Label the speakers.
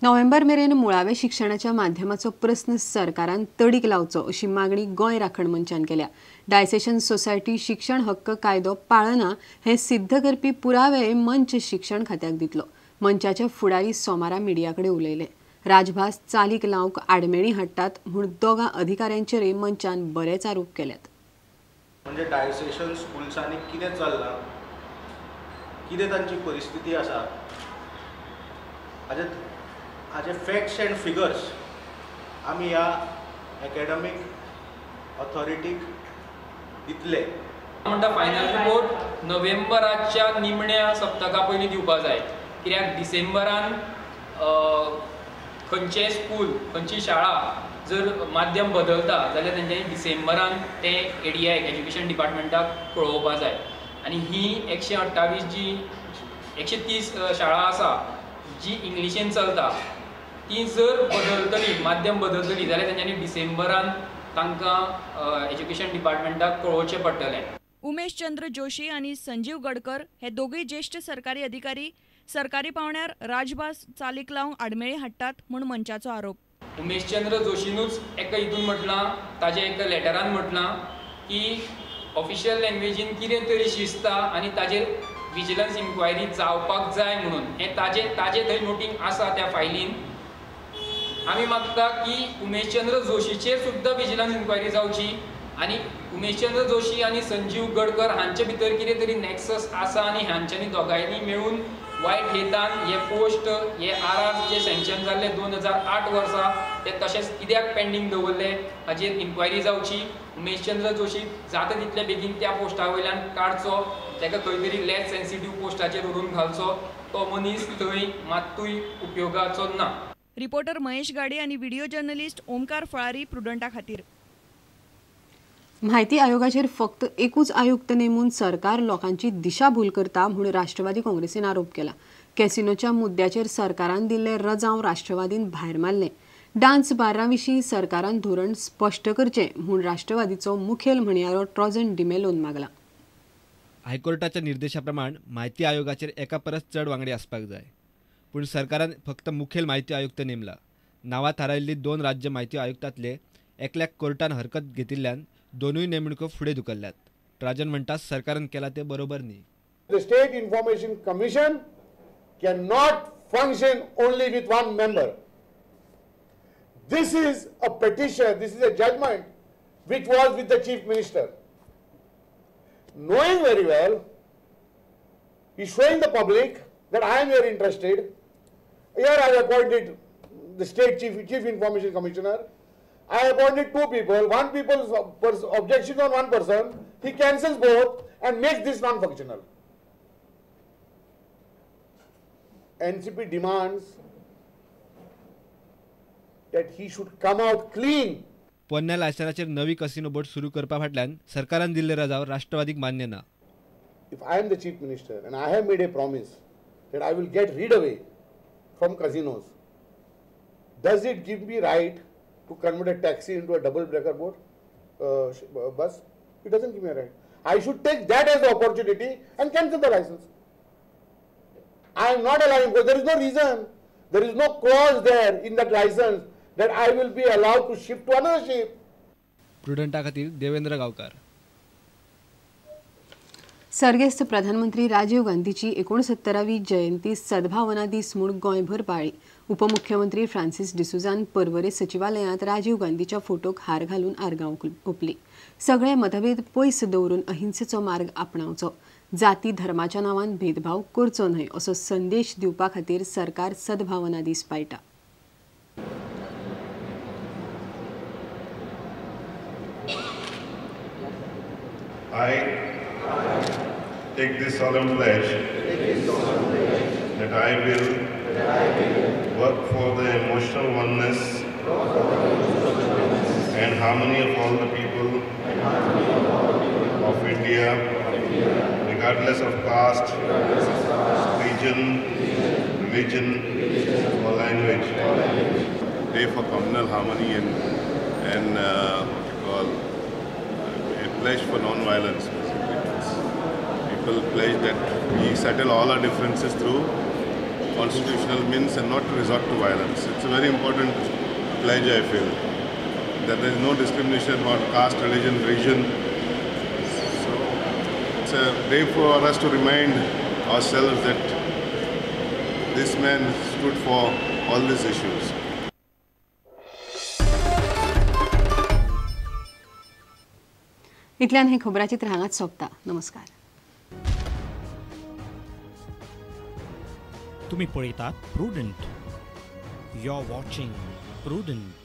Speaker 1: नोव्हेंबर मेरेन मुळाव्या शिक्षणाच्या माध्यमाचो प्रस्न सरकारान तडीक लावचो अशी मागणी गोंय राखण मंचान केल्या. डायसेशन सोसायटी शिक्षण हक्क कायदो पाळना हें सिद्ध करपी पुरावे मंच शिक्षण खात्याक दितलो. मंचाचे फुडारी सोमारा मिडिया कडेन उलयले. राजभास चालीक लावंक आडमेळी हाडटात म्हूण दोगां अधिकाऱ्यांचेरय मंचान बरेच आरोप केल्यात.
Speaker 2: म्हणजे डायसेशन स्कुल्सांनी कितें चल्लां, कितें तांची परिस्थिती आसा, हाजे फॅक्ट्स एंड फिगर्स आमी ह्या एकेडमीक ऑथॉरिटीक दितले.
Speaker 3: म्हणटा फायनल रिपोर्ट नोव्हेंबराच्या निमण्या सप्तका पयलीं दिवपा जाय, कित्याक डिसेंबरान खंयचें स्कूल खंयची शाळा जर माध्यम बदलता जाल्यार तेंच्यांनी डिसेंबरान तें एडीआय एज्युकेशन डिपार्टमेंटाक कळोवपा जाय. आनी ही 128 जी 130 शाळा आसा जी इंग्लिशीन चलता ती जर बदलतली माध्यम बदलतली जाल्यार तेंच्यांनी डिसेंबरान तांकां एज्युकेशन डिपार्टमेंटाक कळोवचें पडटलें.
Speaker 4: उमेश चंद्र जोशी आनी संजीव गडकर हे दोगूय ज्येश्ठ सरकारी अधिकारी सरकारी पावंड्यार राजभास चालीक लावंक आडमेळी हाडटात म्हूण मंचाचो आरोप.
Speaker 3: उमेश चंद्र जोशीनूच एका हितून म्हटलां, ताजे एका लेटरान म्हटलां की ऑफिशियल लँग्वेजीन कितें तरी शिजता आनी ताजेर विजिलन्स इन्क्वायरी जावपाक जाय म्हणून हें ताजे थंय नोटींग आसा त्या फायलीन. आमी मागता की उमेश चंद्र जोशीचेर सुद्दां विजिलन्स इन्क्वायरी जावची आनी उमेश चंद्र जोशी आनी संजीव गडकर हांचे भितर कितें तरी नॅक्सस आसा आनी हांच्यांनी दोगांयनी मेळून वायट हेतान हे पोस्ट हे आर आर जे सँक्शन जाल्ले 2008 वर्सा ते तशेंच कित्याक पेंडींग दवरले हाचेर इन्क्वायरी जावची. उमेश चंद्र जोशी जाता तितले बेगीन त्या पोस्टा वयल्यान काडचो, ताका खंय तरी लेस सेन्सिटीव पोस्टाचेर व्हरून घालचो. तो मनीस थंय मात्तूय उपयोगाचो ना.
Speaker 4: रिपोर्टर महेश गाडे आनी व्हिडिओ जर्नलिस्ट ओमकार फळारी प्रुडंटा खातीर.
Speaker 1: म्हायती आयोगाचेर फक्त एकूच आयुक्त नेमून सरकार लोकांची दिशाभूल करता म्हूण राष्ट्रवादी काँग्रेसीन आरोप केला. कॅसिनोच्या मुद्द्याचेर सरकारान दिल्ले रजांव राष्ट्रवादीन भायर मारले. डान्स बार्रा विशीं सरकारान धोरण स्पश्ट करचें म्हूण राष्ट्रवादीचो मुखेल म्हणयारो ट्रॉजन डिमेलोन मागला.
Speaker 5: हायकोर्टाच्या निर्देशा प्रमाण म्हायती आयोगाचेर एका परस चड वांगडी आसपाक जाय, पूण सरकारान फक्त मुखेल म्हायती आयुक्त नेमला. नांवां थारायिल्ली 2 राज्य म्हायती आयुक्तांतले एकल्याक कोर्टान हरकत घेतिल्ल्यान दोनूय नेमणुको फुडें धुकल्ल्यात. ट्राजन म्हणटा सरकारान केला ते बरोबर न्ही.
Speaker 6: The state information commission can not function only with one member. This is a petition, this is a judgment which was with the chief minister. Knowing very well, he showing the public that I am very interested. Here I appointed the state chief information commissioner. I appointed 2 people. One people's objection on one person, he cancels both and makes this non-functional. NCP demands that he should come out clean.
Speaker 5: पोन्न्या लायसनाचेर नवी casino बोट सुरू करपा फाटल्यान सरकारान दिल्ले रजाव राष्ट्रवादीक मान्य ना.
Speaker 6: If I am the chief minister and I have made a promise that I will get rid away from casinos, does it give me right to convert a taxi into a double breaker boat bus? It doesn't give me a right. I should take that as the opportunity and cancel the license. I am not allowing, because there is no reason, there is no clause there in that license that I will be allowed to shift to another ship.
Speaker 5: प्रुडंटा खातीर देवेंद्र गांवकार.
Speaker 1: सर्गेस्त प्रधानमंत्री राजीव गांधीची 69वी जयंती सद्भावना दीस म्हूण गोंयभर पाळ्ळी. उपमुख्यमंत्री Francis डिसुजान पर्वरे सचिवालयांत राजीव गांधीच्या फोटोक हार घालून आर्गां ओंपली. सगळे मतभेद पयस दवरून अहिंसेचो मार्ग आपणावचो, जाती धर्माच्या नांवान भेदभाव करचो न्हय असो संदेश दिवपा खातीर सरकार सद्भावना दीस पाळटा.
Speaker 7: I take this solemn pledge that I will work for the emotional oneness and harmony of all the people of India, regardless of caste, region, religion or language.
Speaker 8: Day for communal harmony and what you call a pledge for non-violence. Basically, people pledge that we settle all our differences through constitutional means and not to resort to violence. It's a very important pledge, I feel, that there is no discrimination about caste, religion, region. So it's a day for us to remind ourselves that this man stood for all these issues.
Speaker 1: इतल्यान हे खबराचित्र हांगाच सोंपता. नमस्कार.
Speaker 9: तुम्ही पळयतात Prudent. You are watching Prudent.